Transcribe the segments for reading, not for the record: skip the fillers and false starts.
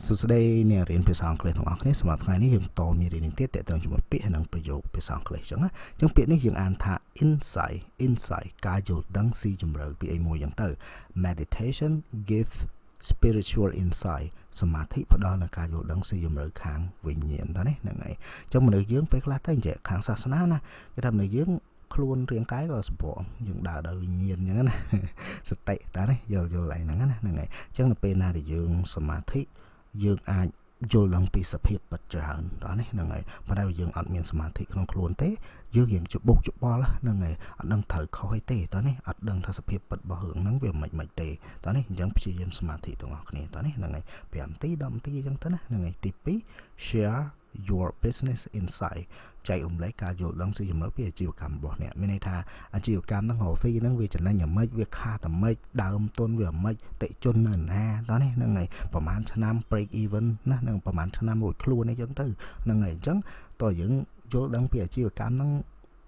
សួស្តីអ្នករៀនភាសាអង់គ្លេសទាំងអស់គ្នាសម្រាប់ថ្ងៃនេះយើងតមេរៀននេះទៀតតើតើជាមួយពាក្យនិងប្រយោគភាសាអង់គ្លេសចឹងណាចឹងពាក្យនេះយើងអានថា insight insight ការយល់ដឹងស៊ីជម្រៅពីអីមួយចឹងទៅ Meditation give spiritual insight. សមាធិផ្ដល់នូវការយល់ដឹងស៊ីជម្រៅខាងវិញ្ញាណតើនេះហ្នឹងហើយចឹងមនុស្សយើងពេលខ្លះទៅនិយាយខាងសាសនាណាគេថាមនុស្សយើងខ្លួនរាងកាយក៏សម្របយើងដើរដោយវិញ្ញាណអញ្ចឹងណាសតិតានេះយល់យល់ឯហ្នឹងណាហ្នឹងហើយអញ្ចឹងនៅពេលណាដែលយើងសមាធិយើងអាចយល់ដឹងពីសភាពពិតច្រើនដល់នេះហ្នឹងហើយប៉ុន្តែបើយើងអត់មានសមាធិក្នុងខ្លួនទេយើងរៀងច្បុកច្បល់ហ្នឹងហើយអត់ដឹងត្រូវខុសអីទេតោះនេះអត់ដឹងថាសភាពពិតរបស់រឿងហ្នឹងវាមិនមិនទេតោះនេះអញ្ចឹងព្យាយាមសមាធិទាំងអស់គ្នាតោះនេះហ្នឹងហើយ5នាទី10នាទីអញ្ចឹងទៅណាហ្នឹងហើយទី2 Share your business insight. ចែករំលែកការយល់ដឹងស៊ីជម្រៅពីអាជីវកម្មរបស់អ្នកមានន័យថាអាជីវកម្មហ្នឹងរកស៊ីហ្នឹងវាចំណេញយ៉ាងម៉េចវាខាតយ៉ាងម៉េចដើមទុនវាយ៉ាងម៉េចតិជននៅណាតោះនេះហ្នឹងហើយប្រហែលឆ្នាំ break even ណានឹងប្រហែលឆ្នាំរួចខ្លួនអីចឹងទៅហ្នឹងហើយអញ្ចឹងតើយើងយល់ដឹងពីអាជីវកម្មហ្នឹង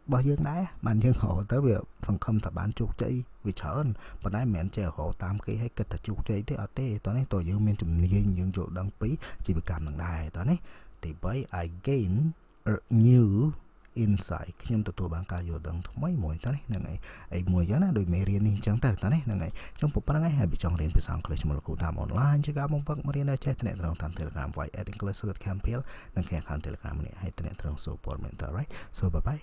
របស់យើងដែរបានយើងរកទៅវាសង្ឃឹមថាបានជោគជ័យវាច្រើនប៉ុន្តែមិនមែនចេះរកតាមគេឲ្យគិតថាជោគជ័យទេអត់ទេតោះនេះតើយើងមានជំនាញយើងយល់ដឹងពីអាជីវកម្មហ្នឹងដែរតោះនេះទី3 I gain a new insight. ខ្ញុំទទួលបានការយល់ដឹងថ្មីមួយតើនេះហ្នឹងហើយអីមួយចឹងណាដូចមេរៀននេះចឹងទៅតើនេះហ្នឹងហើយចង់ប៉ុណ្្នឹងហើយហើយបើចង់រៀនភាសាអង់គ្លេសជាមួយលោកគ្រូតាមអនឡាញជាការបង្វឹកមករៀនដល់ចេះតំណត្រងតាម Telegram y@english.campil និងខាង Telegram នេះហើយតំណត្រង support mentor. Right, so bye bye.